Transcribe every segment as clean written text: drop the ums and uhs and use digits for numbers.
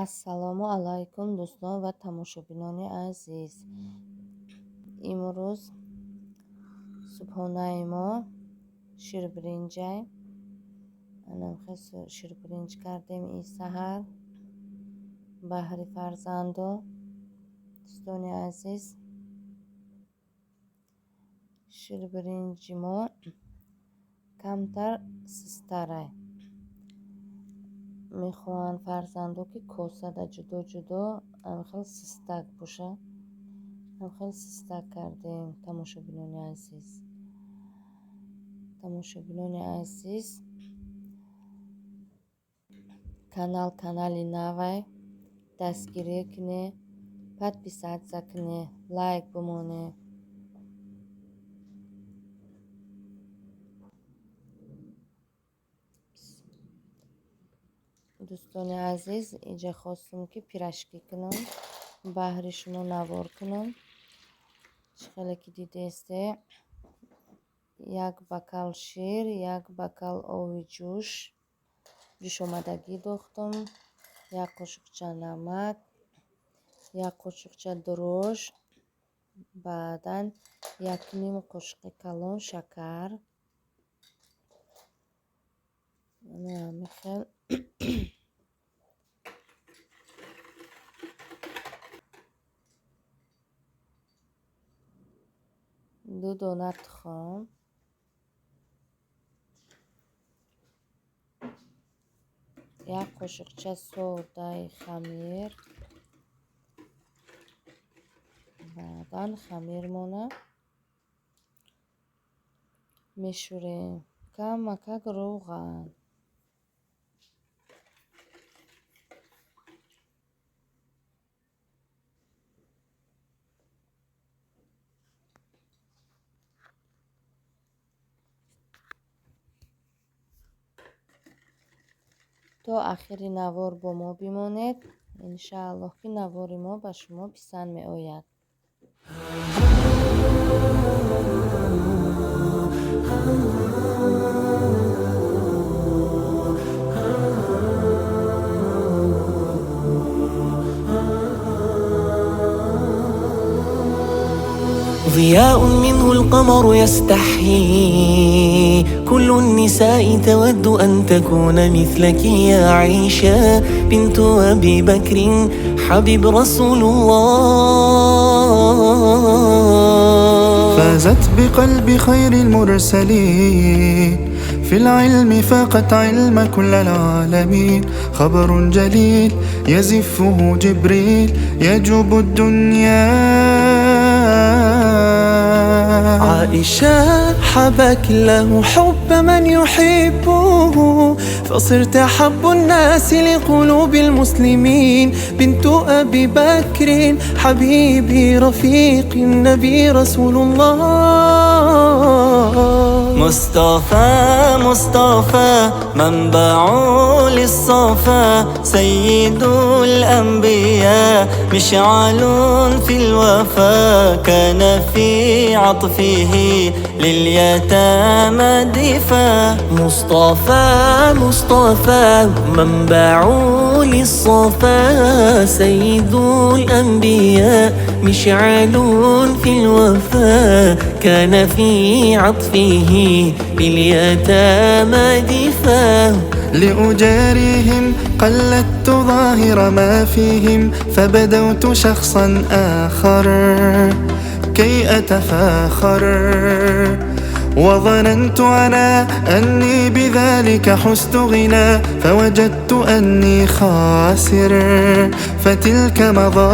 Ассалому алайкум, дӯстон ва тамошобинони азиз. Имрӯз субҳонаи мо ширбиринҷай. Анамхел ширбиринҷ кардем ин саҳар баҳри фарзандо. Дӯстони азиз, ширбиринҷи мо камтар систарай. Мехоҳанд фарзандо, ки косада ҷудо ҷудо ҳамхел систак бошад. Ҳамхел систак кардем, тамошобинони азиз. Тамошобинони азиз, канал канали навай, дастгирӣ кунед, подписаться кунед, лайк бимонед. Дӯстони азиз, инҷа хостум, ки пирожки кунам, баҳри шумо навор кунам. Чӣ хеле ки дидесте, як бокал шир, як бокал оби ҷӯш, ҷӯшомадагӣ дохтам, як қошуқча намак, як қошуқча дрожж, баъдан якним қошуқи калон шакар. Ҳамин ду дона тухм, як қошуқча содаи хамир. Баъдан хамирмона мешӯрем, камакак равған. То ахири навор бо мо бимонед. Иншааллоҳ, ки навори мо ба шумо писанд меояд. ضياء منه القمر يستحيي، كل النساء تود أن تكون مثلك يا عائشة بنت أبي بكر حبيب رسول الله. فازت بقلب خير المرسلين، في العلم فاقت علم كل العالمين. خبر جليل يزفه جبريل يجوب الدنيا. عائشة حبك له حب من يحبه، فصرت أحب الناس لقلوب المسلمين. بنت أبي بكر حبيبي رفيق النبي رسول الله. مصطفى مصطفى منبع للصفا، سيد الأنبياء مشعل في الوفا، كان في عطفه لليتامى دفا. مصطفى مصطفى منبع للصفا، سيد الأنبياء مشعل في الوفا، كان في عطفه لليتامى دفا. لأجاريهم قلدت ظاهر ما فيهم، فبدوت شخصا آخر كي أتفاخر، وظننت أنا أني بذلك حزت غنى، فوجدت أني خاسر، فتلك مظاهر.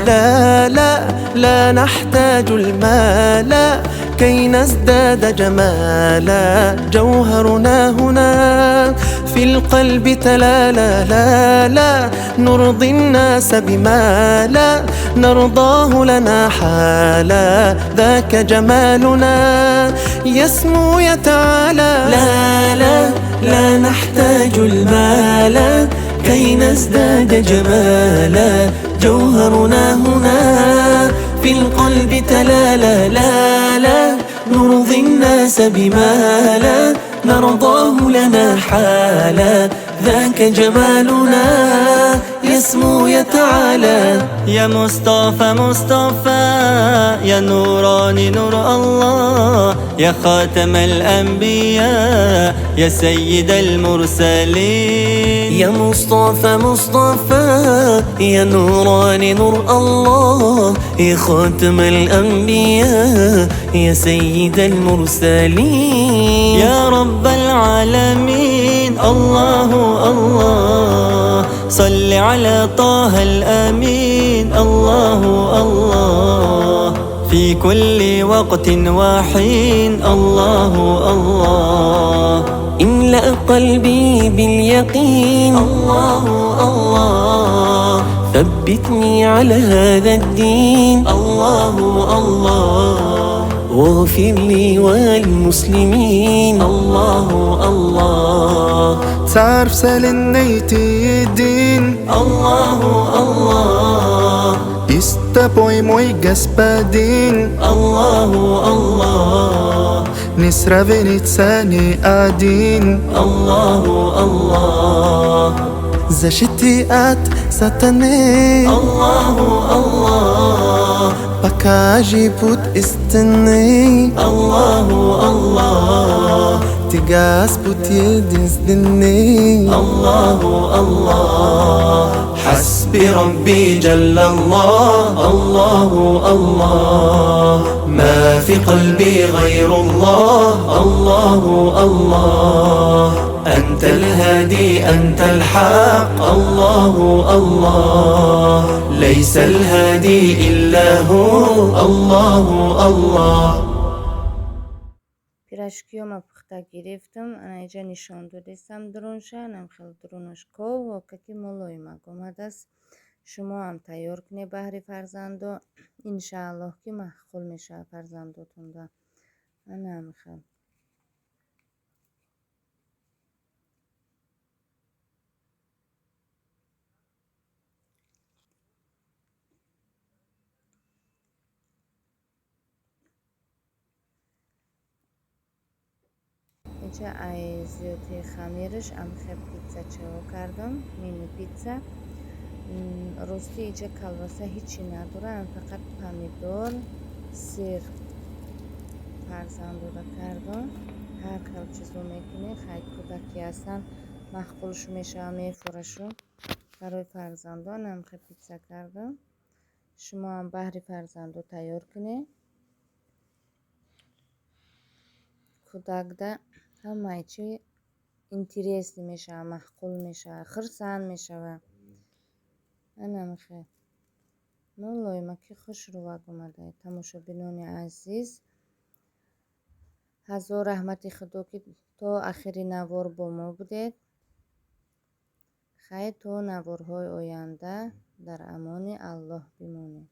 لا لا لا نحتاج المال كي نزداد جمالا، جوهرنا هنا في القلب تلالا. لا لا نرضي الناس بما لا نرضاه لنا حالا، ذاك جمالنا يسمو يتعالى. لا لا لا نحتاج المال كي نزداد جمالا، جوهرنا هنا في القلب تلالا. لا لا نرضي الناس بما لا نرضاه لنا حالا، ذاك جمالنا يسمو يتعالى. يا مصطفى مصطفى يا نوراني نور الله، يا خاتم الأنبياء يا سيد المرسلين. يا مصطفى مصطفى يا نوراني نور الله، يا خاتم الأنبياء يا سيد المرسلين. يا رب العالمين الله الله، صل على طه الأمين الله الله، في كل وقت وحين الله الله. املأ قلبي باليقين الله الله، ثبتني على هذا الدين الله الله، واغفر لي والمسلمين الله الله. تعرف سالنيتي الدين الله الله، Истапой мой господин الله الله، Не сравнится ни один الله الله. Защити от сатаны الله الله, Покажи путь истины الله الله, Ты Господь единственный الله الله. حسبي ربي جل الله الله الله، ما في قلبي غير الله الله الله، أنت الهادي أنت الحق الله الله، ليس الهادي إلا هو الله الله. Пирожкиёма пухта гирифтам, ана иҷа нишон додистам дурунша, анам хел дурунаш ковокаки мулоимак омадааст. Шумо ҳам тайёр кунед баҳри фарзандо, иншааллоҳ ки маъқул мешавад фарзандотонда. Анам хел. Иҷа ай зиёди хамираш амхе питсачаҳо кардам, мини питса. Рости иҷа колбаса ҳичи надорам, фақат помидор, сир фарзандода кардам. Ҳар хел чизо мекунӣ, хай кӯдаки ҳастанд, маъқулшу мешава, мефурашу. Барои фарзандон амхе питса кардам. Шумо ҳам баҳри фарзандо тайёр кунед. Кӯдакда ҳамаи чи интересный мешава, маъқул мешава, хурсанд мешава. Анамхе. Мулоимаки хушрӯвак омада. Тамошобинони азиз, ҳазор раҳмати Худо ки то ахири навор бо мо будед. Хайр, то наворҳои оянда дар амони Аллоҳ бимонед.